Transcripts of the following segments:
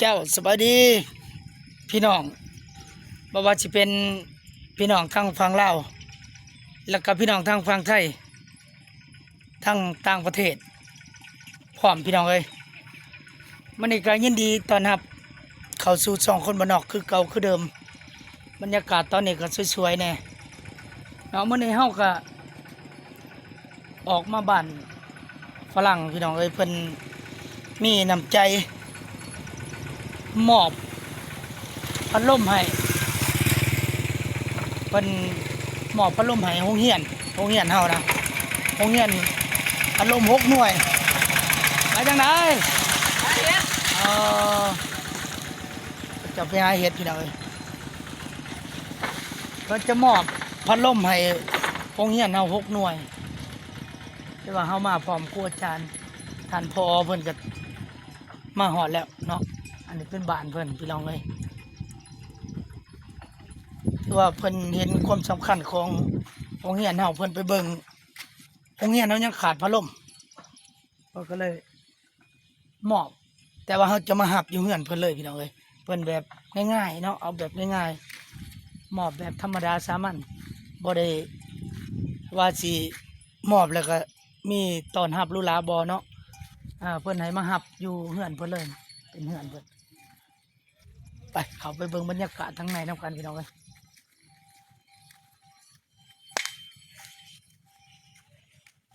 ເຈົ້າ ສະບາຍດີພີ່ນ້ອງ ບໍ່ວ່າຊິເປັນພີ່ນ້ອງທາງຝັ່ງລາວ ແລ້ວກໍພີ່ນ້ອງທາງຝັ່ງໄທ ທັງຕ່າງປະເທດພ້ອມ ພີ່ນ້ອງເອີຍ. ມື້ນີ້ກໍຍິນດີຕ້ອນຮັບເຂົ້າສູ່ຊ່ອງຄົນບ້ານນອກຄືເກົ່າຄືເດີມ. ບັນຍາກາດຕອນນີ້ກໍສວຍໆແດ່ເນາະ. ມື້ນີ້ເຮົາກໍອອກມາບ້ານຝຣັ່ງ ພີ່ນ້ອງເອີຍ, ເພິ່ນມີນ້ຳໃຈມອບພັດລົມໃຫ້ ເພິ່ນມອບພັດລົມໃຫ້ໂຮງຮຽນ ໂຮງຮຽນເຮົານະ ໂຮງຮຽນພັດລົມຫົກໜ່ວຍ. ໄປທາງໃດ? ຫາເຫັດ. ເອີ ເຂົາເຈົ້າໄປຫາເຫັດ ພີ່ນ້ອງເອີຍ. ເພິ່ນຈະມອບພັດລົມໃຫ້ໂຮງຮຽນເຮົາຫົກໜ່ວຍ ແຕ່ວ່າເຮົາມາພ້ອມຄູອາຈານ ທ່ານ ພໍ ເພິ່ນກໍມາຮອດແລ້ວເນາະ. ອັນນີ້ເປັນບ້ານເພິ່ນ ພີ່ນ້ອງເອີຍ. ຄືວ່າເພິ່ນເຫັນຄວາມສຳຄັນຂອງໂຮງຮຽນເຮົາ ເພິ່ນໄປເບິ່ງໂຮງຮຽນເຮົາຍັງຂາດພັດລົມ ເພິ່ນກໍເລີຍ ມອບ ແຕ່ວ່າເຮົາຈະມາຮັບຢູ່ເຮືອນເພິ່ນເລີຍ ພີ່ນ້ອງເອີຍ. ເພິ່ນແບບງ່າຍໆເນາະ ເອົາແບບງ່າຍໆ ມອບແບບທຳມະດາສາມັນ ບໍ່ໄດ້ວ່າຊິມອບແລ້ວກໍມີຕ້ອນຮັບຫຼູຫຼາບໍ່ເນາະ. ເພິ່ນໃຫ້ມາຮັບຢູ່ເຮືອນເພິ່ນເລີຍ ເປັນເຮືອນເພິ່ນ. ໄປ ເຂົ້າໄປເບິ່ງບັນຍາກາດທາງໃນນຳກັນ ພີ່ນ້ອງເອີຍ.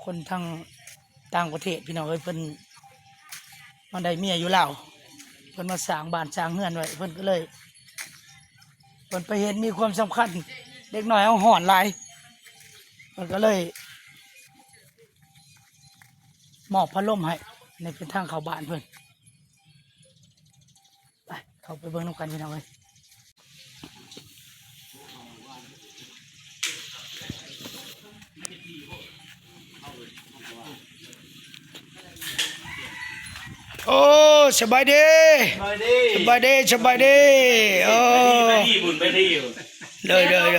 ຄົນທາງຕ່າງປະເທດ ພີ່ນ້ອງເອີຍ ເພິ່ນມາໄດ້ເມຍຢູ່ລາວ ເພິ່ນມາສ້າງບ້ານສ້າງເຮືອນໄວ້ ເພິ່ນກໍເລີຍ ເພິ່ນໄປເຫັນມີຄວາມສຳຄັນ ເດັກນ້ອຍເຮົາຮ້ອນຫຼາຍ ເພິ່ນກໍເລີຍມອບພັດລົມໃຫ້. ນີ້ເປັນທາງເຂົ້າບ້ານເພິ່ນ. ໄປ ເຂົ້າໄປເບິ່ງນຳກັນ ພີ່ນ້ອງເອີຍ. ໂອ້ ສະບາຍດີ ສະບາຍດີ ສະບາຍດີ ສະບາຍດີ. ໂອ້ ສະບາຍດີ ບຸນ ສະບາຍດີ. ໂດຍ ໂດຍ ໂດຍ.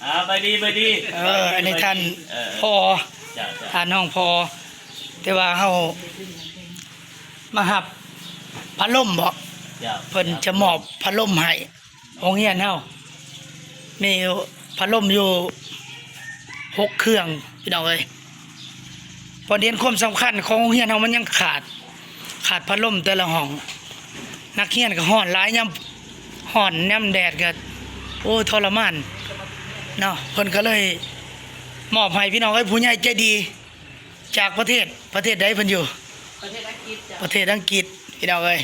ອ່າ ສະບາຍດີ ສະບາຍດີ. ເອີ ອັນນີ້ທ່ານ ເອີ ພໍ່ ເຈົ້າ ເຈົ້າ ທ່ານຮອງພໍ່ ແຕ່ວ່າເຮົາມາຮັບພັດລົມບໍ? ເຈົ້າ ເພິ່ນຈະມອບພັດລົມໃຫ້ໂຮງຮຽນເຮົາ ມີພັດລົມຢູ່ຫົກເຄື່ອງ ພີ່ນ້ອງເອີຍ. ເພິ່ນເຫັນຄວາມສຳຄັນຂອງໂຮງຮຽນເຮົາ ມັນຍັງຂາດ ຂາດພັດລົມແຕ່ລະຫ້ອງ ນັກຮຽນກໍຮ້ອນຫຼາຍ ຍາມຮ້ອນຍາມແດດກໍ ໂອ້ ທໍລະມານເນາະ. ເພິ່ນກໍເລີຍມອບໃຫ້ ພີ່ນ້ອງເອີຍ ຜູ້ໃຫຍ່ໃຈດີຈາກປະເທດ ປະເທດໃດເພິ່ນຢູ່? ປະເທດອັງກິດຈົ້ະ ປະເທດອັງກິດ ພີ່ນ້ອງເອີຍ.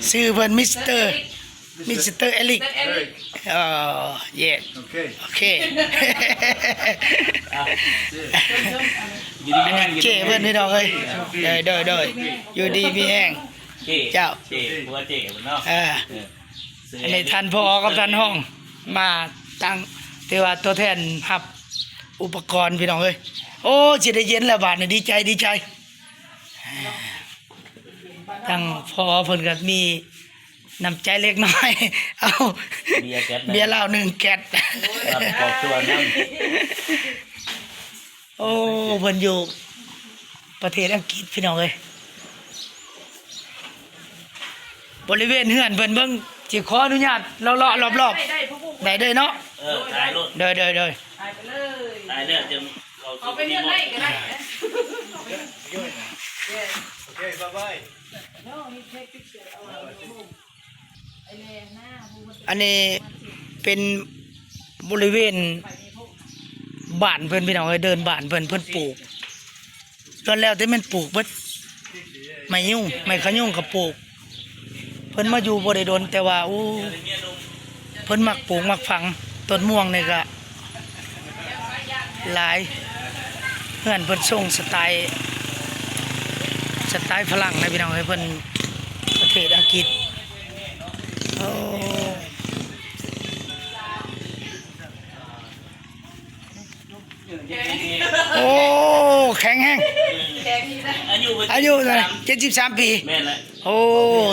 ຊື່ເພິ່ນ ມິສເຕີ ມິສເຕີເອລິກ ມິສເຕີເອລິກ. ອໍ ເຢ ໂອເຄ ໂອເຄ. ອັນນີ້ເຈ້ເພິ່ນ ພີ່ນ້ອງເອີຍ. ໂດຍ ໂດຍ ໂດຍ ຢູ່ດີມີແຮງ ເຈົ້າ ເຈ້ ຜົວເຈ້ເພິ່ນເນາະ. ເອີ ອັນນີ້ທ່ານ ພໍ ກັບທ່ານຮອງ ມາຕັ້ງ ຖືວ່າຕົວແທນຮັບອຸປະກອນ ພີ່ນ້ອງເອີຍ. ໂອ້ ຊິໄດ້ເຢັນແລ້ວບາດນີ້ ດີໃຈ ດີໃຈ. ທາງພໍ່ເພິ່ນກໍມີນ້ຳໃຈເລັກນ້ອຍ ເອົາເບຍແກັດ ເບຍລາວໜຶ່ງແກັດ ຮັບຄອບຄົວນຳ. ໂອ້ ເພິ່ນຢູ່ປະເທດອັງກິດ ພີ່ນ້ອງເອີຍ. ບໍລິເວນເຮືອນເພິ່ນເບິ່ງ ຊິຂໍອະນຸຍາດເລາະໆລອບໆ ໄດ້ເລີຍເນາະ. ເອີ ຖ່າຍໂລດ ໂດຍ ໂດຍ ໂດຍ. ຖ່າຍໄປເລີຍ ຖ່າຍແລ້ວຈຶ່ງເຂົ້າ ເຂົ້າໄປເຮືອນໃນກໍໄດ້. ໂອເຄ ບາຍບາຍ. ອັນນີ້ເປັນບໍລິເວນບ້ານເພິ່ນ ພີ່ນ້ອງເອີຍ, ເດີ່ນບ້ານເພິ່ນ ເພິ່ນ ເພິ່ນປູກ ລ້ວນແລ້ວແຕ່ແມ່ນປູກເບິດ, ໄມ້ຍຸງ ໄມ້ຂະຍຸງກໍປູກ. ເພິ່ນມາຢູ່ບໍ່ໄດ້ດົນ ແຕ່ວ່າ ໂອ້ ເພິ່ນມັກປູກມັກຝັງ. ຕົ້ນມ່ວງນີ້ກໍ ຫຼາຍ. ເຮືອນເພິ່ນຊົງສະໄຕ ສະໄຕຝຣັ່ງນະພີ່ນ້ອງເອີຍ, ເພິ່ນປະເທດອັງກິດ. ໂອ້ ໂອ້ ແຂງແຮງ. ອາຍຸເພິ່ນ ອາຍຸເທົ່າໃດ? ເຈັດສິບສາມ ເຈັດສິບສາມປີ. ແມ່ນແຫຼະ. ໂອ້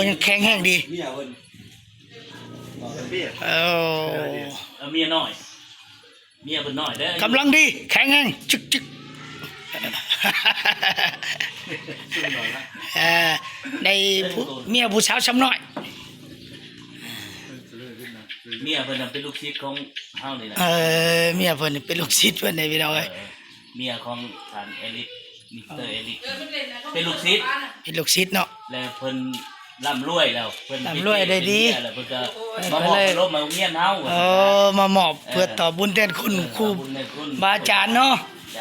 ຍັງແຂງແຮງດີ. ເມຍເພິ່ນ ເອີ ເອີ ເມຍນ້ອຍ. ເມຍເພິ່ນນ້ອຍເດີ ກຳລັງດີ ແຂງແຮງ ຈຶກໆ. ຊຸ່ມໜ້ອຍນະ ເອີ ໄດ້ຜູ້ ເມຍຜູ້ສາວຊຳນ້ອຍ. ເມຍເພິ່ນນະເປັນລູກສິດຂອງເຮົານີ້ແຫຼະ. ເອີ ເມຍເພິ່ນເປັນລູກສິດເພິ່ນເດ້ ພີ່ນ້ອງເອີຍ. ເອີ ເມຍຂອງທ່ານເອລິກ ມິສເຕີເອລິກ ເປັນລູກສິດ ເປັນລູກສິດເນາະ ແລະເພິ່ນລ່ຳລວຍແລ້ວ ເພິ່ນລ່ຳລວຍໄດ້ດີ ເປັນເມຍແລ້ວ ເພິ່ນກໍມາມອບພັດລົມໃຫ້ໂຮງຮຽນເຮົາ. ເອີ ມາມອບເພື່ອຕອບບຸນແທນຄຸນຄູບາອາຈານເນາະ.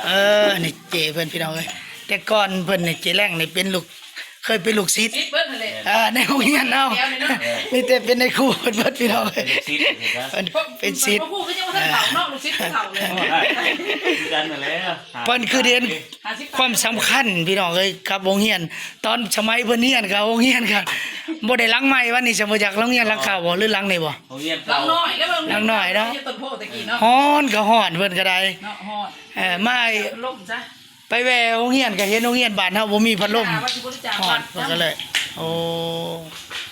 ເອີ ອັນນີ້ເຈ້ເພິ່ນ ພີ່ນ້ອງເອີຍ. ແຕ່ກ່ອນເພິ່ນນີ້ ເຈ້ແລ້ງນີ້ເປັນລູກ ເຄີຍເປັນລູກສິດ ສິດເບິດຫັ້ນແຫຼະ ເອີ ໃນໂຮງຮຽນເຮົາ ມີແຕ່ເປັນນາຍຄູເພິ່ນເບິດ ພີ່ນ້ອງເອີຍ. ເປັນສິດ ເພິ່ນເປັນສິດ ເພິ່ນເປັນສິດ ເພິ່ນເປັນສິດ ເອີ ຄືກັນຫັ້ນແຫຼະ. ເພິ່ນຄືເຫັນຄວາມສຳຄັນ ພີ່ນ້ອງເອີຍ ກັບໂຮງຮຽນ. ຕອນສະໄໝເພິ່ນຮຽນກໍ ໂຮງຮຽນກໍບໍ່ໄດ້ຫຼັງໃໝ່ ວານີ້ ສະບໍ່ຈັກໂຮງຮຽນຫຼັງເກົ່າບໍ່ ຫຼືຫຼັງນີ້ບໍ່? ໂຮງຮຽນເກົ່າ ຫຼັງນ້ອຍເນາະ ຫຼັງນ້ອຍເນາະ ຢູ່ຕົ້ນໂພແຕ່ກີ້ເນາະ. ຮ້ອນກໍຮ້ອນ ເພິ່ນກໍໄດ້ ເນາະ ຮ້ອນ ເອີ ມາ ພັດລົມຊະ ໄປແວ່ໂຮງຮຽນກໍເຫັນໂຮງຮຽນບ້ານເຮົາບໍ່ມີພັດລົມ ຮ້ອນ ເພິ່ນກໍເລີຍ ໂອ້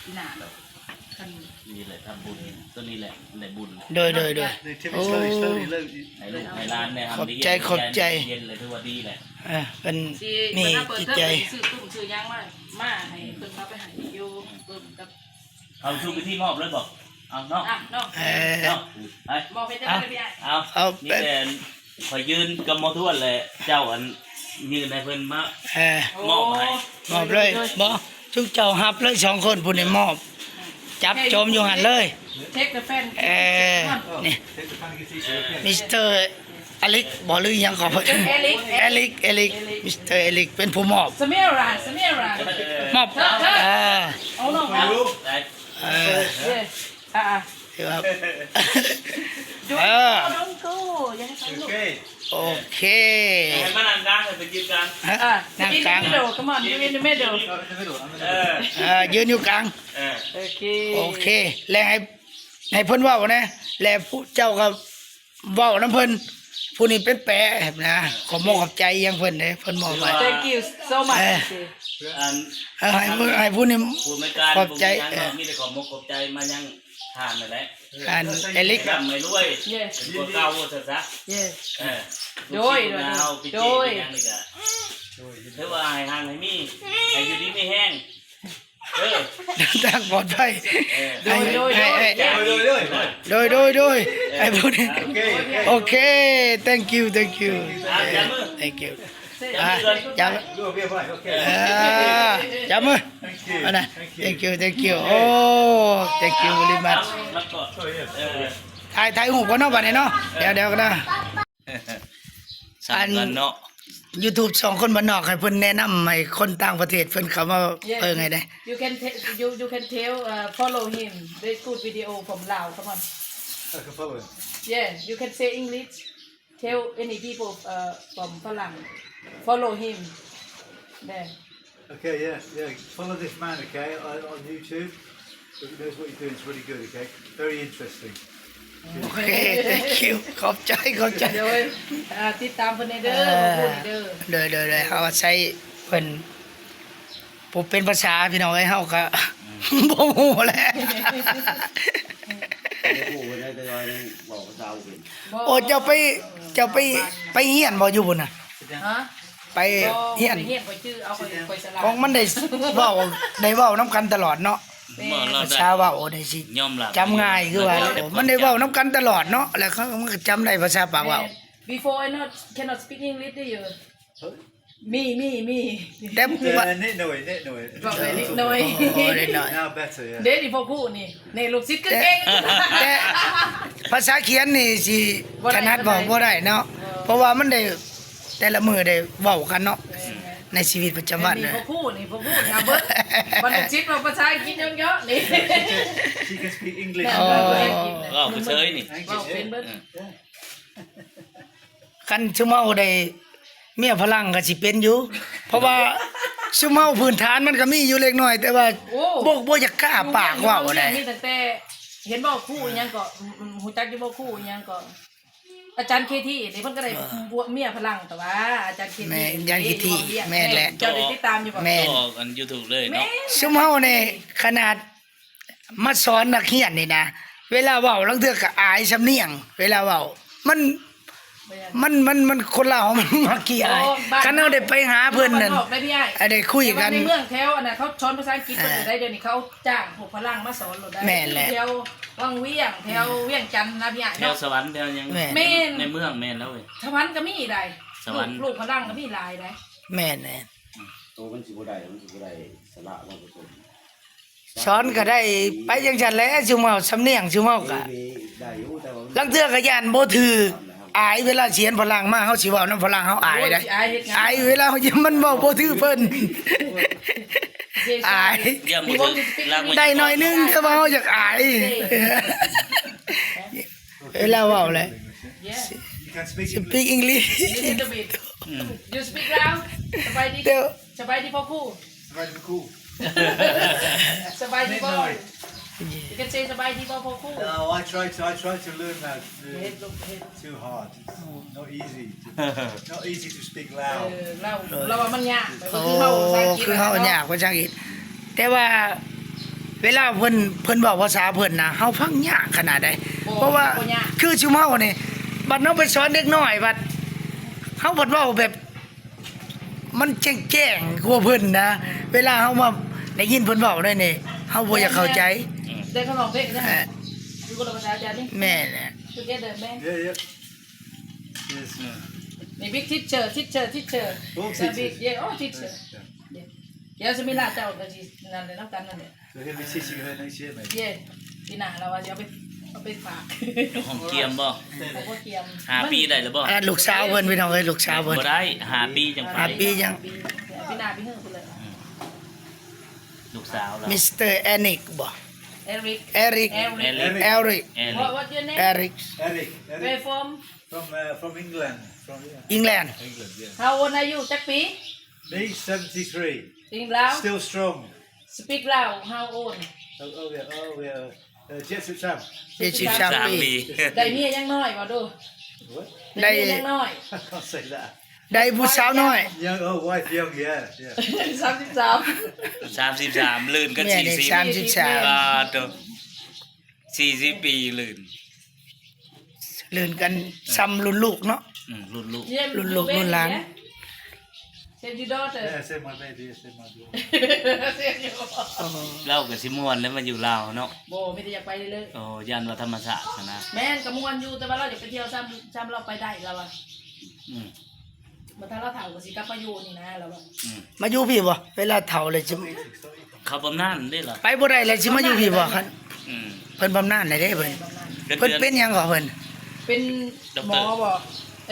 ປີໜ້າດອກ ຄັນ ນີ້ແຫຼະທຳບຸນ ໂຕນີ້ແຫຼະໄດ້ບຸນ. ໂດຍ ໂດຍ ໂດຍ ໂອ້ ໃຫ້ລູກໃຫ້ຫຼານໄດ້ ຂອບໃຈ ຂອບໃຈ ເຢັນແລ້ວຖືວ່າດີແຫຼະ. ເອີ ເພິ່ນມີຈິດໃຈ ຊື້ຕຸ້ມຊື້ຫຍັງມາ ມາໃຫ້ເພິ່ນເອົາໄປໃຫ້ຢູ່ປຶ້ມກັບ ເອົາສູ່ພິທີມອບເລີຍບໍ? ເອົາເນາະ ເນາະ ເອີ ເນາະ ໄປ ມອບໃຫ້ເຈົ້າເລີຍພີ່ອ້າຍ. ເອົາ ເອົາ ມີແຕ່ຂ້ອຍຢືນກັບໝໍທວນແຫຼະ ເຈົ້າອັນ ຍື່ນໃຫ້ເພິ່ນມາ ເອີ ມອບໃຫ້ ມອບເລີຍ ບໍ່ ຈຸເຈົ້າຮັບເລີຍສອງຄົນ ຜູ້ນີ້ມອບ ຈັບໂຈມຢູ່ຫັ້ນເລີຍ. Take the fan ເອີ ນີ້ Take the fan ເອລິກບໍ ຫຼືຫຍັງກໍ ເອລິກ ເອລິກ ເອລິກ ມິສເຕີເອລິກເປັນຜູ້ມອບ Samira Samira ມອບ ເອີ ເອົານ້ອງ ເອີ ເອີ ຄືວ່າ Don't go Don't go ຢ່າໃຫ້ໄປລູກ. ໂອເຄ ໃຫ້ມານັ່ງກາງ ໃຫ້ໄປຢືນກາງ ເອີ ນັ່ງກາງ In the middle Come on You in the middle ເອີ ເອີ ຢືນຢູ່ກາງ ເອີ ໂອເຄ ໂອເຄ ແລະໃຫ້ ໃຫ້ເພິ່ນເວົ້າແດ່ ແລະຜູ້ເຈົ້າກໍ ເວົ້ານຳເພິ່ນ ຜູ້ນີ້ເປັນແປນະ. ຂໍບອກຂອບໃຈຫຍັງເພິ່ນເດ້ ເພິ່ນມອບໃຫ້ Thank you so much ເອີ ອັນ ເອີ ໃຫ້ຜູ້ ໃຫ້ຜູ້ນີ້ ຜູ້ອຳນວຍການ ຂອບໃຈ ບໍ່ມີຫຍັງດອກ ເອີ ມີແຕ່ຂໍບອກຂອບໃຈມາຍັງທ່ານນັ້ນແຫຼະ ທ່ານເອລິກ ຮ່ຳໃຫ້ລວຍ Yes ກວ່າເກົ່າວ່າຊັ້ນຊະ Yes ເອີ ໂດຍ ໂດຍ ໂດຍ ຫຍັງນີ້ກະ ຖືວ່າໃຫ້ຮັ່ງໃຫ້ມີ ໃຫ້ຢູ່ດີມີແຮງ ເອີ ເດີນທາງປອດໄພ ເອີ ໂດຍ ໂດຍ ໂດຍ ໂດຍ ໂດຍ ໂດຍ ໂດຍ ໂດຍ ເອີ ໃຫ້ຜູ້ນີ້ ໂອເຄ ໂອເຄ Thank you Thank you ອ່າ ຈັບມື Thank you ອ່າ ຈັບ ເອີ ຈັບມື Thank you ອັນນະ Thank you Thank you ໂອ້ Thank you very much ເອີ ຖ່າຍ ຖ່າຍຮູບກ່ອນເນາະ ບັດນີ້ເນາະ ດຽວ ດຽວກັນນະ. ສ້າງກັນເນາະ ອັນ YouTube ສອງຄົນບ້ານນອກ ໃຫ້ເພິ່ນແນະນຳໃຫ້ຄົນຕ່າງປະເທດເພິ່ນເຂົ້າມາ Yes ເບິ່ງໃຫ້ແດ່. You can te- you you can tell uh, follow him. Very good video from Lao. Come on. I can follow him. Yeah, you can say English. Tell any people uh, from ຝຣັ່ງ follow him. There. Okay, yeah, yeah. Follow this man, okay, on, on YouTube. He knows what he's doing. It's really good, okay? Very interesting. ໂອເຄ Thank you ຂອບໃຈ ຂອບໃຈ ໂດຍ ເອີ ຕິດຕາມເພິ່ນແດ່ເດີ ເອີ ຂອບຄຸນເດີ ໂດຍ ໂດຍ ໂດຍ ເຮົາອາໄສເພິ່ນ ຜູ້ເປັນພາສາ ພີ່ນ້ອງເອີຍ ເຮົາກໍ ອືມ ບໍ່ຮູ້ແຫຼະ ບໍ່ຮູ້ເພິ່ນໄດ້ ແຕ່ວ່າຍັງເວົ້າພາສາບໍ່ເປັນ ບໍ່ ໂອ້ ເຈົ້າໄປ ເຈົ້າໄປ ໄປຮຽນບໍ່ຢູ່ພຸ້ນນະ? ຮະ? ໄປຮຽນ ບໍ່ໄປຮຽນ ຂ້ອຍຈື່ເອົາ ຂ້ອຍ ຂ້ອຍສະຫຼາດ ຂອງມັນໄດ້ເວົ້າ ໄດ້ເວົ້ານຳກັນຕະຫຼອດເນາະ ແມ່ນ ພາສາເວົ້ານີ້ຊິຈຳງ່າຍ ຄືວ່າ ມັນໄດ້ເວົ້ານຳກັນຕະຫຼອດເນາະ ແລ້ວມັນກໍຈຳໄດ້ພາສາປາກເວົ້າ ແມ່ນ Before I not cannot speak English ເດ້ Huh? ມີ ມີ ມີ ແຕ່ ເອີ ນິດໜ້ອຍ ນິດໜ້ອຍ ເວົ້າໄດ້ນິດໜ້ອຍ ໂອ້ ນິດໜ້ອຍ Now better, yeah. ເດ້ນີ້ ພວກຄູນີ້ ນີ້ລູກສິດກໍເກັ່ງ ແຕ່ ແຕ່ພາສາຂຽນນີ້ຊິ ບໍ່ໄດ້ ຖະໜັດເວົ້າ ບໍ່ໄດ້ ບໍ່ໄດ້ເນາະ ເອີ ເພາະວ່າມັນໄດ້ ແຕ່ລະມື້ໄດ້ເວົ້າກັນເນາະ ແມ່ນ ໃນຊີວິດປະຈຳວັນ ແມ່ນ ນີ້ ນະ ພວກຄູນີ້ ພວກຄູນີ້ ເບິ່ງ ບັນລຸກສິດເວົ້າພາສາອັງກິດເຍາະໆນີ້ She can speak English ອໍ ເວົ້າໄປເຊີຍນີ້ ເວົ້າເປັນເບິດ ເອີ ຄັນຊຸມເຮົາໄດ້ເມຍຝຣັ່ງກໍຊິເປັນຢູ່ ເພາະວ່າຊຸມເຮົາພື້ນຖານມັນກໍມີຢູ່ເລັກນ້ອຍ ແຕ່ວ່າ ໂອ້ ບໍ່ ບໍ່ຢາກກ້າປາກເວົ້າໄດ໋ ມີຕັ້ງແຕ່ ເຫັນບໍ່ ຄູອີ່ຫຍັງກໍ ຮູ້ຈັກຢູ່ບໍ່ ຄູອີ່ຫຍັງກໍ ອາຈານເຄທີນີ້ ເພິ່ນກໍໄດ້ ເອີ ເມຍຝຣັ່ງ ແຕ່ວ່າອາຈານເຄທີ ແມ່ນ ອາຈານເຄທີ ແມ່ນແຫຼະ ເຈົ້າໄດ້ຕິດຕາມຢູ່ບໍ່? ແມ່ນ ອອກອັນຢູທູບເລີຍເນາະ ຊຸມເຮົານີ້ຂະໜາດ ມາສອນນັກຮຽນນີ້ນະ ເວລາເວົ້າລາງເທື່ອກໍອາຍສຳນຽງ ເວລາເວົ້າ ມັນ ມັນ ມັນ ມັນຄົນລາວ ມັນມັກຂີ້ອາຍ. ໂອ້ ບ້ານ ຄັນເຮົາໄດ້ໄປຫາເພິ່ນນັ້ນ ບ້ານນອກໄດ້ພີ່ອ້າຍ ໄດ້ຄຸຍກັນ. ແຕ່ວ່າໃນເມືອງແຖວອັນນັ້ນ ເຂົາສອນພາສາອັງກິດເບິດ ເອີ ໄດ້. ດຽວນີ້ເຂົາຈ້າງພວກຝຣັ່ງມາສອນໂລດໄດ້. ແມ່ນແຫຼະ ຢູ່ແຖວວັງວຽງ ແຖວວຽງຈັນນະພີ່ອ້າຍ ແຖວເນາະ ສະຫວັນ ແຖວຫຍັງ. ແມ່ນ ແມ່ນ ໃນເມືອງແມ່ນແລ້ວເວີຍ ສະຫວັນກໍມີໄດ້. ສະຫວັນ ລູກ ລູກຝຣັ່ງກໍມີຫຼາຍໄດ໋. ແມ່ນໆ ໂຕມັນຊິບໍ່ໄດ້ ມັນຊິບໍ່ໄດ້ສະຫຼະມາປະສົມ. ສອນກໍໄດ້ໄປຈັ່ງຊັ້ນແຫຼະ ຊຸມເຮົາ ສຳນຽງຊຸມເຮົາກໍ ເອີ ໄດ້ຢູ່ ແຕ່ວ່າ ລາງເທື່ອກໍຢ້ານບໍ່ຖືກ ອາຍ ເວລາສຽງຝຣັ່ງມາ ເຮົາຊິເວົ້ານຳຝຣັ່ງ ເຮົາອາຍໄດ໋. ອາຍເຮັດຫຍັງ? ອາຍເວລາເຮົາ ມັນເວົ້າບໍ່ຖືກເພິ່ນ ອາຍ. ຢ້ານບໍ່ຖືກ ໄດ້ໜ້ອຍໜຶ່ງ ແຕ່ວ່າເຮົາຢາກອາຍ ເອີ ເວລາເວົ້າແຫຼະ. Yes. You can speak English. Speak English. A little bit. ອືມ You speak Lao. ສະບາຍດີ ສະບາຍດີພໍ່ຄູ. ສະບາຍດີພໍ່ຄູ. ສະບາຍດີບໍ່? ເລັກນ້ອຍ. You can say ສະບາຍດີບໍ່ພໍ່ຄູ. No, I try to, I try to learn that. ເຮັດລູກເຮັດ. Too hard. It's not easy to, not easy to speak Lao. ເອີ ລາວ ລາວວ່າມັນຍາກ. ໂອ້ ຄືເຮົາ ພາສາອັງກິດ ຄືເຮົາຍາກພາສາອັງກິດ. ແຕ່ວ່າເວລາເພິ່ນ ເພິ່ນເວົ້າພາສາເພິ່ນນະ ເຮົາຟັງຍາກຂະໜາດໃດ. ບໍ່ ເພາະວ່າ ບໍ່ຍາກ ຄືຊຸມເຮົານີ້ ບັດເຮົາໄປສອນເດັກນ້ອຍ ບັດເຮົາບັດເວົ້າແບບ ມັນແຈ້ງໆກວ່າເພິ່ນນະ. ເວລາເຮົາມາໄດ້ຍິນເພິ່ນເວົ້າໄດ້ນີ້ ເຮົາບໍ່ຢາກເຂົ້າໃຈ. ແມ່ນໆ ແຕ່ເຂົາຮ້ອງເພງນະ ເອີ ຢູ່ຄົນລະພາສາ. ຈານນີ້ ແມ່ນແຫຼະ Together, man. Yeah, yeah. Yes. ນີ້ big teacher, teacher, teacher. All teachers. Big, yeah, all teacher. Yeah. ດຽວສະມິລາເຈົ້າກໍຊິນັ້ນແຫຼະ ນຳກັນນັ້ນແຫຼະ. So he'll be teaching her next year, maybe. Yeah. ປີໜ້າລາວວ່າຊິເອົາໄປ ເອົາໄປຝາກ. ຫ້ອງກຽມບໍ່? ໂອ້ ບໍ່ກຽມ. ຫ້າປີໄດ້ແລ້ວບໍ່? ອັນນັ້ນລູກສາວເພິ່ນ ພີ່ນ້ອງເອີຍ ລູກສາວເພິ່ນ. ບໍ່ໄດ້ ຫ້າປີຈັ່ງໄປ. ຫ້າປີຍັງ ປີໜ້າໄປເຮີພຸ້ນແຫຼະ. ອືມ ລູກສາວລາວ. Mister Eric ບໍ່? Eric. Eric. Eric. Eric. What, what's your name? Eric. Eric. Eric. Where from? From, uh, from England. From, yeah. England. England, yeah. How old are you? ຈັກປີ? Me, seventy-three. Speak Lao. Still strong. Speak Lao. How old? Oh, oh, yeah. Oh, yeah. Uh, ເຈັດສິບສາມ. ເຈັດສິບສາມປີ. ໄດ້ເມຍຍັງນ້ອຍບໍ່ດູ? What? ໄດ້ເມຍຍັງນ້ອຍ. I can't say that. ໄດ້ຜູ້ສາວນ້ອຍ. Young, oh, wife young, yeah, yeah. ສາມສິບສາມ. ສາມສິບສາມ ລື່ນກັນ ເມຍນີ້ ສີ່ສິບ ສາມສິບສາມ. ອ່າ ໂຕ ສີ່ສິບປີ ລື່ນ ລື່ນກັນ ເອີ ຊ່ຳລຸ້ນລູກເນາະ. ອືມ ລຸ້ນລູກ Yeah, ລຸ້ນລູກ baby, ລຸ້ນຫຼານ. Yeah. Same your daughter. Yeah, same my baby, same my daughter. Same you. ອໍ ລາວກໍຊິມ່ວນແລ້ວ ມາຢູ່ລາວເນາະ. ບໍ່ ມີແຕ່ຢາກໄປເລີຍ. ອໍ ຢ້ານວ່າທຳມະຊາດຫັ້ນນະ. ແມ່ນ ກໍມ່ວນຢູ່ ແຕ່ວ່າລາວຢາກໄປທ່ຽວ ຊ້ຳ ຊ້ຳລາວໄປໄດ້ລາວວ່າ. ອືມ ບັດຖ້າລາວເຖົ້າກໍຊິກັບມາຢູ່ນີ້ນະລາວວ່າ. ອືມ ມາຢູ່ພີ້ບໍ່? ເວລາເຖົ້າແລ້ວຊິ ເຂົາບຳນານເດ້ລະ ໄປບໍ່ໄດ້ແລ້ວ ຊິມາຢູ່ພີ້ບໍ່? ຄັນ ອືມ ເພິ່ນບຳນານແລ້ວເດ້ເພິ່ນ. ເພິ່ນເປັນຫຍັງກໍເພິ່ນ? ເປັນໝໍບໍ່?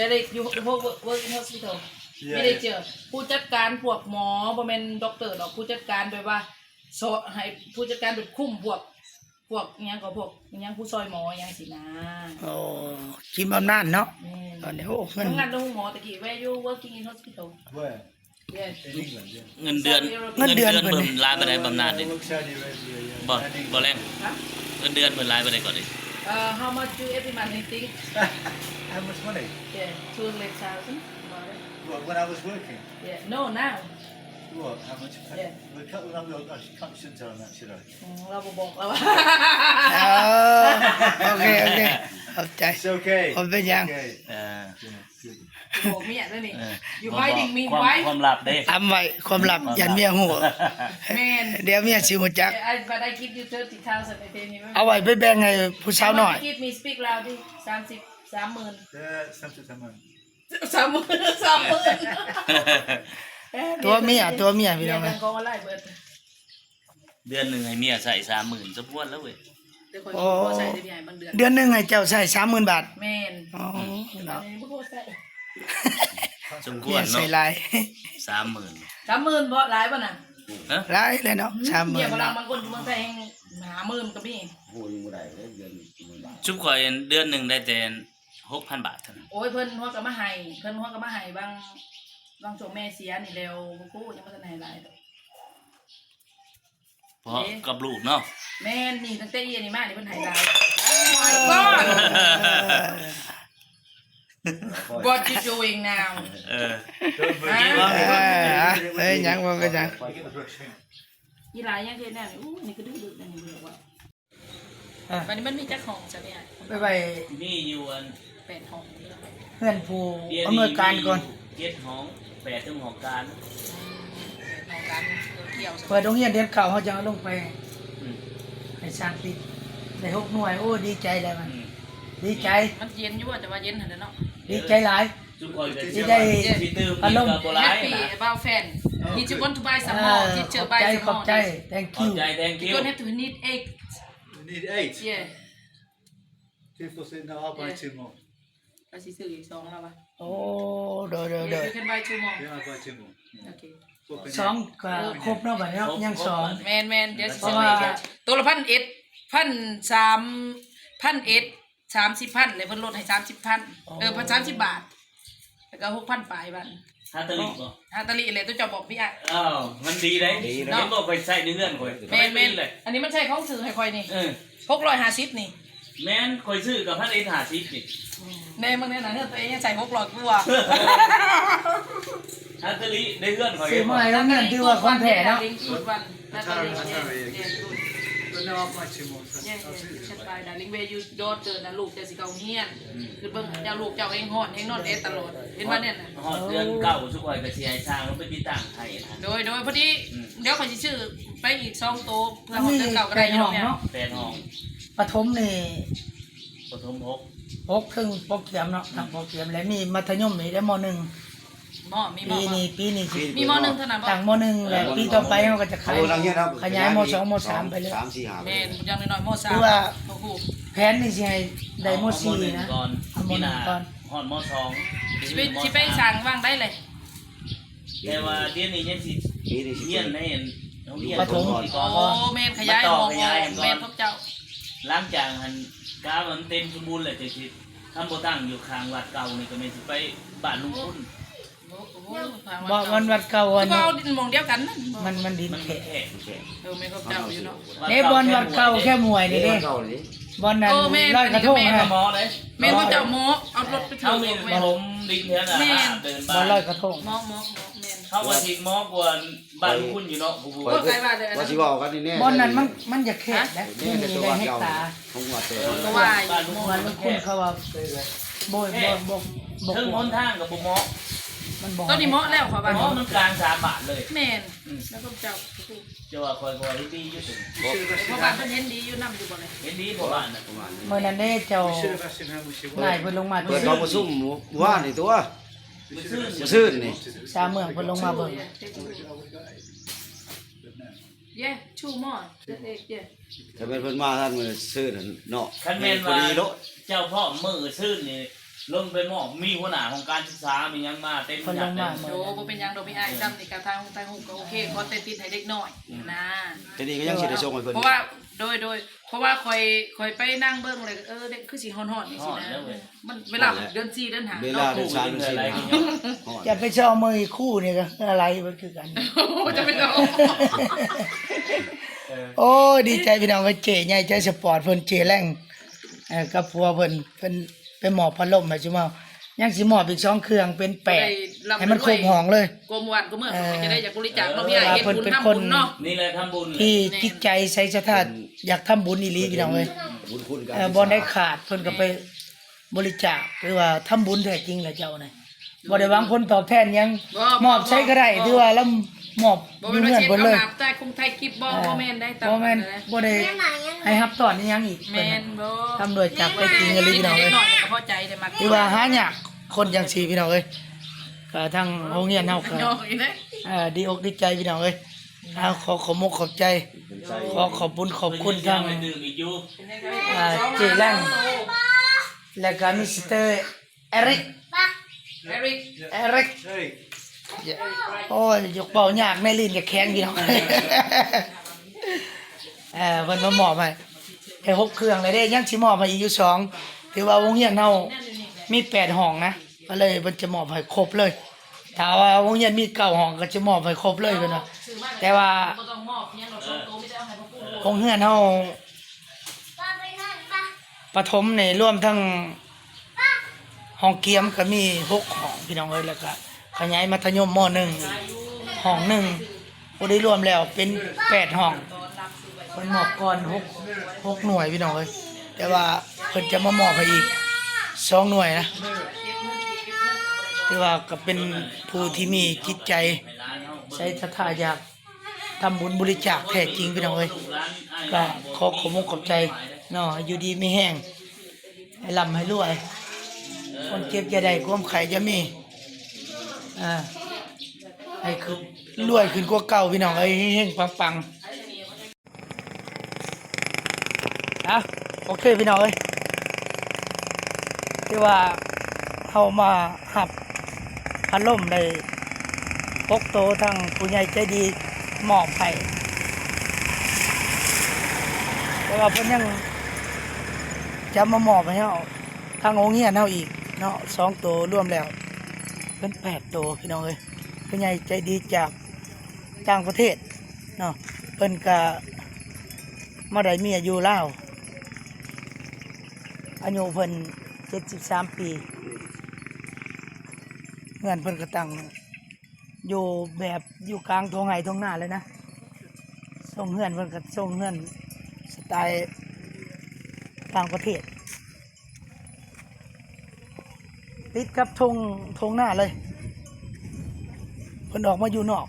Eric, you work, work in hospital? Yeah, manager. ຜູ້ຈັດການພວກໝໍ ບໍ່ແມ່ນ doctor ດອກ ຜູ້ຈັດການແບບວ່າ ເຊາະໃຫ້ ຜູ້ຈັດການແບບຄຸມພວກ ພວກຫຍັງກໍ ພວກຫຍັງ ຜູ້ຊ່ອຍໝໍຫຍັງຊີ້ນະ. ໂອ້ ກິນບຳນານເນາະ. ແມ່ນ ຕອນນີ້ ໂອ້ ເງິນ ທຳງານໂຮງໝໍຕະກີ້. Where you working in hospital? Where? Yes. In England, yeah. ເງິນເດືອນ Saudi Arabia. ເງິນເດືອນເພິ່ນຫຼາຍປານໃດ ບຳນານນີ້? I work Saudi Arabia, yeah. ບໍ່ Management. ບໍ່ແລງ ເງິນເດືອນເພິ່ນຫຼາຍປານໃດກ່ອນນີ້? Uh, how much do every month, you think? How much money? Yeah, two hundred thousand. What, when I was working? Yeah, no, now. What, how much? Yeah. Well, can't, well, I can't, shouldn't tell them that, should I? ອືມ ລາວບໍ່ບອກລາວວ່າ. ອໍ ໂອເຄ ໂອເຄ ຂອບໃຈ. It's okay. ບໍ່ເປັນຫຍັງ. It's okay. ເອີ Good. ບໍ່ບອກເມຍເດີນີ້. ເອີ You hiding me, ຄວາມ why? ຄວາມລັບເດ້ ອຳໄວ້ ຄວາມລັບ ຄວາມລັບ ຢ້ານເມຍຮູ້. ແມ່ນ ດຽວເມຍຊິຮູ້ຈັກ. Yeah, I, but I give you thirty thousand, I pay me. ເອົາໄວ້ໄປແບ່ງໃຫ້ຜູ້ສາວນ້ອຍ. How much you give me? Speak Lao ດິ. ສາມສິບ ສາມໝື່ນ. ເອີ ສາມສິບ ສາມໝື່ນ. ສາມໝື່ນ ສາມໝື່ນ. ຕົວເມຍ ຕົວເມຍ ພີ່ນ້ອງເອີຍ. ແມ່ນຂອງອອນລາຍເບິດ. ເດືອນໜຶ່ງໃຫ້ເມຍໃຊ້ສາມໝື່ນ ສົມຄວນແລ້ວເວີຍ. ແຕ່ຂ້ອຍບໍ່ພໍໃຊ້ເດ້ພີ່ອ້າຍ ບາງເດືອນ. ເດືອນໜຶ່ງໃຫ້ເຈົ້າໃຊ້ສາມໝື່ນບາດ. ແມ່ນ. ອໍ ເນາະ ບໍ່ພໍໃຊ້. ສົມຄວນເນາະ ໃຊ້ຫຼາຍ ສາມໝື່ນ. ສາມໝື່ນບໍ່ຫຼາຍບໍ່ນະ? ຮະ? ຫຼາຍແລ້ວເນາະ ສາມໝື່ນ. ເມຍຝຣັ່ງບາງຄົນຢູ່ເມືອງໄທແຮ່ງຫ້າໝື່ນກໍມີ. ໂອ້ ຍັງບໍ່ໄດ້ເລີຍເດືອນໜຶ່ງ. ຊຸມຂ້ອຍເດືອນໜຶ່ງໄດ້ແຕ່ ຫົກພັນບາດເທົ່ານັ້ນ. ໂອ້ຍ ເພິ່ນຮອດກໍມາໃຫ້ ເພິ່ນຮອດກໍມາໃຫ້ບາງ ບາງຊ່ວງແມ່ເສຍນີ້ແລ້ວ ບໍ່ຮູ້ ຍັງບໍ່ທັນໃຫ້ຫຼາຍດອກ ເພາະກັບລູກເນາະ. ແມ່ນ ນີ້ຕັ້ງແຕ່ອີ່ນີ້ມານີ້ເພິ່ນໃຫ້ຫຼາຍ. Oh my god. What you doing now? ເອີ ເອີ ເອີ ຫຍັງ ບໍ່ເປັນຫຍັງ. ອີຫຼາຍັງເຮັດແນວນີ້ ອູ້ ນີ້ກໍດຶກໆ ນີ້ບໍ່ຢາກເວົ້າ. ອ່ະ ບັດນີ້ມັນມີຈັກຫ້ອງຊະເມຍ? ໄປໄວ້ ມີຢູ່ອັນ ແປດຫ້ອງ. ເຮືອນຜູ້ອຳນວຍການກ່ອນ ເຈັດຫ້ອງ ແປດເຖິງຫ້ອງການ ຫ້ອງການກ່ຽວ ເປີດໂຮງຮຽນເດືອນເກົ້າ ເຮົາຈະເອົາລົງໄປ ອືມ ໃຫ້ຊ່າງຕິດ ໄດ້ຫົກໜ່ວຍ. ໂອ້ ດີໃຈແລ້ວມັນ ອືມ ດີໃຈ. ມັນເຢັນຢູ່ ແຕ່ວ່າເຢັນຫັ້ນແຫຼະເນາະ. ດີໃຈຫຼາຍ ຊຸມຂ້ອຍກໍຊິໄດ້ພັດລົມ Happy about fan. He just want to buy some more. Teacher buy some more. ຂອບໃຈ ຂອບໃຈ thank you. Thank you. You don't have to need eight. Need eight? Yeah. People say, "No, I'll buy two more." ກໍຊິຊື້ອີກສອງແລ້ວວ່າ. ໂອ້ ໂດຍໆໆ You can buy two more. Yeah, I'll buy two more. ໂອເຄ ສອງກໍຄົບເນາະ ບັດນີ້ເນາະ ຍັງສອງ. ແມ່ນໆ ດຽວຊິຊື້ອີກ ໂຕລະພັນເອັດ ພັນສາມ ພັນເອັດ ສາມສິບພັນ ແລ້ວເພິ່ນລົດໃຫ້ສາມສິບພັນ ເອີ ພັນສາມສິບບາດ ແລ້ວກໍຫົກພັນປາຍບາດ. ຮາຕາລິບໍ່? ຮາຕາລິແຫຼະ ຕົວເຈົ້າບອກພີ່ອ້າຍ. ອ້າວ ມັນດີເດ້ ດີເນາະ ເຫັນບໍ່ ຂ້ອຍໃຊ້ໃນເຮືອນຂ້ອຍ. ແມ່ນໆ ອັນນີ້ມັນໃຊ້ຂອງຊື້ໃຫ້ຂ້ອຍນີ້ ເອີ ຫົກຮ້ອຍຫ້າສິບນີ້. ແມ່ນ ຂ້ອຍຊື້ກັບພັນເອັດຫ້າສິບນີ້. ແນ່ ເບິ່ງແນ່ນະ ເຮືອນຕົວເອງຍັງໃຊ້ຫົກຮ້ອຍກວ່າ. ຮາຕາລິໃນເຮືອນຂ້ອຍ ຊື້ມາໃຫ້ໂຮງຮຽນຖືວ່າຂອງແທ້ເນາະ. Atari, Atari, yeah, good. But no, I'll buy two more. Yeah, yeah, you can buy, darling. Where your daughter ນະ ລູກເຈົ້າຊິເຂົ້າໂຮງຮຽນ ອືມ ຄືເບິ່ງເຈົ້າ ລູກເຈົ້າແຮງຮ້ອນ ແຮງນອນແອຕະຫຼອດ ເຫັນບໍ່ແນ່ນະ. ຮອດເດືອນເກົ້າ ຊຸມຂ້ອຍກໍຊິໃຫ້ຊ່າງລົງໄປຕິດຕັ້ງໃຫ້ນະ. ໂດຍໆ ພໍດີ ອືມ ດຽວຂ້ອຍຊິຊື້ໄປອີກສອງໂຕ ເພື່ອຮອດເດືອນເກົ້າກໍໄດ້ຢູ່ເນາະ. ແປດຫ້ອງ ປະຖົມນີ້ ປະຖົມຫົກ ຫົກເທິງປໍກຽມເນາະ ທັງປໍກຽມ ແລະມີມັດທະຍົມນີ້ໄດ້ ມໍໜຶ່ງ. ບໍ່ ມີ ປີນີ້ ປີນີ້ຊິມີມໍໜຶ່ງເທົ່ານັ້ນບໍ່? ຕັ້ງມໍໜຶ່ງ ແລ້ວປີຕໍ່ໄປເຮົາກໍຈະຂະຫຍາຍມໍສອງ ມໍສາມໄປເລີຍ. ສາມ ສີ່ ຫ້າ ແມ່ນ ຢ່າງນ້ອຍໆມໍສາມ ຄືວ່າແຜນນີ້ຊິໃຫ້ໄດ້ມໍສີ່ນະ ເອົາມໍໜຶ່ງກ່ອນ ຮອດມໍສອງ ຊິໄປ ຊິໄປສ້າງວາງໃດເລີຍ. ແຕ່ວ່າດຽວນີ້ຍັງຊິຮຽນໃນອັນໂຮງຮຽນປະຖົມ. ໂອ້ ແມ່ນ ຂະຫຍາຍຫ້ອງ ແມ່ນພວກເຈົ້າ. ຫຼັງຈາກຫັ້ນກະວ່າມັນເຕັມສົມບູນແລ້ວ ຈັ່ງຊິ ຄັນບໍ່ຕັ້ງຢູ່ຂ້າງວັດເກົ່ານີ້ ກໍແມ່ນຊິໄປບ້ານລຸງຄຸນ. ໂອ້ ໂອ້ ວັດເກົ່າ ວັດເກົ່າ ຄືວ່າເອົາດິນໝ່ອງດຽວກັນນັ້ນ. ມັນ ມັນດິນແຄບ ເອີ ແມ່ນພວກເຈົ້າຢູ່ເນາະ. ເດ້ ບ່ອນວັດເກົ່າແຄມຫ້ວຍນີ້ເດ້ ບ່ອນນັ້ນ ເອີ ແມ່ນ ລອຍກະທົງຫັ້ນ. ແມ່ນພວກເຈົ້າເໝາະ ເອົາລົດໄປເຖິງ ເຮົາມີ ແມ່ນ ຖົມດິນແຖວນັ້ນ ເດີນບ້ານ ບ່ອນລອຍກະທົງ ເໝາະ ເໝາະ ເໝາະ ແມ່ນ. ເຮົາວ່າຊິເໝາະກວ່າ ບ້ານຄຸນຢູ່ເນາະ ຜູ້ ໂອ້ຍ ໃຜວ່າເລີຍ ວ່າຊິເວົ້າກັນນີ້ແນ່ ບ່ອນນັ້ນມັນ ມັນຢາກແຄບນະ ແນ່ ມີ ແຕ່ ແຕ່ ແຕ່ ເຮັກຕາ ເອີ ກໍວ່າບ້ານຄຸນ ເຂົາວ່າບໍ່ ບໍ່ ບໍ່ ບໍ່ ເທິງຫົນທາງກໍບໍ່ເໝາະ ມັນບໍ່ ຕອນນີ້ເໝາະແລ້ວ ເຂົາວ່າ ເໝາະ ມັນກາງສາມບ້ານເລີຍ. ແມ່ນ ອືມ ແລ້ວພວກເຈົ້າ ເຈົ້າວ່າຂ້ອຍບໍ່ເຫັນດີຢູ່ ເພາະວ່າເພິ່ນເຫັນດີຢູ່ນຳຢູ່ບໍ່ນີ້ ເຫັນດີພໍ່ບ້ານນະ. ມື້ນັ້ນເດ້ ເຈົ້ານາຍເພິ່ນລົງມາ ເປີດກອງປະຊຸມມື້ວານນີ້ຕົວ ມື້ຊືນ ມື້ຊືນນີ້ ຊາວເມືອງເພິ່ນລົງມາເບິ່ງ Yeah, two more. That's it, yeah. ຖ້າແມ່ນເພິ່ນມາທັນມື້ຊືນນັ້ນເນາະ ຄັນແມ່ນວ່າເຈົ້າພ້ອມມື້ຊືນນີ້ ລົງໄປມອບ ມີຫົວໜ້າຫ້ອງການສຶກສາ ມີຫຍັງມາເຕັມ ເພິ່ນລົງມາ. ໂອ້ ບໍ່ເປັນຫຍັງດອກ ມີອ້າຍຊ່ຳນີ້ກໍຖ່າຍຮູບ ຖ່າຍຮູບກໍໂອເຄ ຂໍແຕ່ຕິດໃຫ້ເດັກນ້ອຍ ອືມ ນະ ທີນີ້ກໍຍັງຊິໄດ້ສົ່ງໃຫ້ເພິ່ນ ເພາະວ່າ ໂດຍ ໂດຍ ເພາະວ່າຂ້ອຍ ຂ້ອຍໄປນັ່ງເບິ່ງແລ້ວ ເອີ ເດັກຄືຊິຮ້ອນໆ ຈັ່ງຊີ້ນະ ມັນເວລາເດືອນສີ່ເດືອນຫ້າ ເວລາເດືອນສາມເດືອນສີ່ ຮ້ອນ ຈະໄປຊອກມື້ຄູນີ້ກໍອາໄລເບິດຄືກັນ ຈະໄປຊອກ. ໂອ້ຍ ດີໃຈພີ່ນ້ອງເອີຍ ເຈ້ໃຫຍ່ໃຈສະປອດເພິ່ນ ເຈ້ແລງ ເອີ ກັບຜົວເພິ່ນ ເພິ່ນໄປມອບພັດລົມໃຫ້ຊຸມເຮົາ ຍັງຊິມອບອີກສອງເຄື່ອງເປັນແປດ ໃຫ້ມັນຄົບຫ້ອງເລີຍ ກວ່າໝູ່ບ້ານກວ່າເມືອງ ເອີ ເພິ່ນຈະໄດ້ຢາກບໍລິຈາກເນາະ ເພາະວ່າເຮັດບຸນທຳບຸນເນາະ ນີ້ແຫຼະທຳບຸນ ທີ່ຈິດໃຈໃສສັດທາ ຢາກທຳບຸນອີ່ຫຼີພີ່ນ້ອງເອີຍ ບຸນຄຸນ ເອີ ບ່ອນໃດຂາດເພິ່ນກໍໄປບໍລິຈາກ ຫຼືວ່າທຳບຸນແທ້ຈິງແຫຼະເຈົ້ານະ ບໍ່ໄດ້ຫວັງຜົນຕອບແທນຫຍັງ ມອບໃສກໍໄດ້ ຖືວ່າລະມອບຢູ່ເຮືອນເພິ່ນເລີຍ ບໍ່ແມ່ນວ່າຊິເຮັດເອົາໜ້າຕາຄົງໄທກິບບໍ່ ເອີ ບໍ່ແມ່ນ ບໍ່ແມ່ນ ບໍ່ໄດ້ໃຫ້ຮັບຕ້ອນອີ່ຫຍັງອີກ ແມ່ນບໍ່ ທຳດ້ວຍຈາກໃຈຈິງອີ່ຫຼີພີ່ນ້ອງເອີຍ ຖືວ່າຫາຍາກຄົນຈັ່ງຊີ້ພີ່ນ້ອງເອີຍ ກໍທາງໂຮງຮຽນເຮົາກໍ ເອີ ດີອົກດີໃຈພີ່ນ້ອງເອີຍ ເຮົາຂໍຂອບອົກຂອບໃຈ ຂໍຂອບບຸນຂອບຄຸນທາງ ເອີ ເຈ້ແລງ ແລ້ວກໍມິສເຕີ ເອລິກ ເອລິກ ເອລິກ ໂອ້ຍ ຢາກເວົ້າຍາກ ໃນລີ້ນກໍແຂງພີ່ນ້ອງ ເອີ ເພິ່ນມາມອບໃຫ້ ໃຫ້ຫົກເຄື່ອງແລ້ວເດ້ ຍັງຊິມອບໃຫ້ອີກຢູ່ສອງ ຖືວ່າໂຮງຮຽນເຮົາມີແປດຫ້ອງນະ ກໍເລີຍເພິ່ນຈະມອບໃຫ້ຄົບເລີຍ ຖ້າວ່າໂຮງຮຽນມີເກົ້າຫ້ອງ ກໍຈະມອບໃຫ້ຄົບເລີຍເພິ່ນວ່າ ແຕ່ວ່າໂຮງຮຽນເຮົາ ປະຖົມນີ້ລວມທັງຫ້ອງກຽມກໍມີຫົກຫ້ອງພີ່ນ້ອງເອີຍ ແລ້ວກໍຂະຫຍາຍມັດທະຍົມ ມໍໜຶ່ງ ຫ້ອງໜຶ່ງ ພໍດີລວມແລ້ວເປັນແປດຫ້ອງ ເພິ່ນມອບກ່ອນຫົກ ຫົກໜ່ວຍພີ່ນ້ອງເອີຍ ແຕ່ວ່າເພິ່ນຈະມາມອບໃຫ້ອີກສອງໜ່ວຍນະ. ຖືວ່າກໍເປັນຜູ້ທີ່ມີຈິດໃຈໃສສັດທາຢາກທຳບຸນບໍລິຈາກແທ້ຈິງ ພີ່ນ້ອງເອີຍ. ກໍຂໍຂອບອົກຂອບໃຈເນາະ, ຢູ່ດີມີແຮງ ໃຫ້ລ່ຳໃຫ້ລວຍ, ຄວາມເຈັບຢ່າໄດ້ ຄວາມໄຂ້ຢ່າມີ, ອ່າ ໃຫ້ຂຶ້ນ ລວຍຂຶ້ນກວ່າເກົ່າ ພີ່ນ້ອງເອີຍ, ເຮັງໆ ປັງໆ. ອ່ະ ໂອເຄ ພີ່ນ້ອງເອີຍ, ທີ່ວ່າເຮົາມາຮັບພັດລົມໄດ້ຫົກໂຕ ທາງຜູ້ໃຫຍ່ໃຈດີມອບໃຫ້, ແຕ່ວ່າເພິ່ນຍັງຈະມາມອບໃຫ້ເຮົາ ທາງໂຮງຮຽນເຮົາອີກເນາະ ສອງໂຕ, ລວມແລ້ວເປັນແປດໂຕ ພີ່ນ້ອງເອີຍ. ຜູ້ໃຫຍ່ໃຈດີຈາກຕ່າງປະເທດເນາະ, ເພິ່ນກະມາໄດ້ເມຍຢູ່ລາວ, ອາຍຸເພິ່ນເຈັດສິບສາມປີ, ເຮືອນເພິ່ນກະຕັ້ງຢູ່ແບບຢູ່ກາງທົ່ງໄຮ່ທົ່ງນາເລີຍນະ. ຊົງເຮືອນເພິ່ນກະຊົງເຮືອນສະໄຕຕ່າງປະເທດ ຕິດກັບທົ່ງ ທົ່ງນາເລີຍ, ເພິ່ນອອກມາຢູ່ນອກ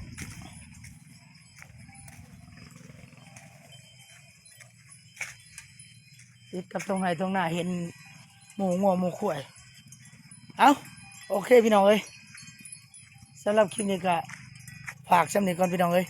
ຕິດກັບທົ່ງໄຮ່ທົ່ງນາ, ເຫັນໝູງົວໝູຄວາຍ. ເອົ້າ ໂອເຄ ພີ່ນ້ອງເອີຍ, ສຳລັບຄລິບນີ້ກະຝາກສ່ຳນີ້ກ່ອນ ພີ່ນ້ອງເອີຍ.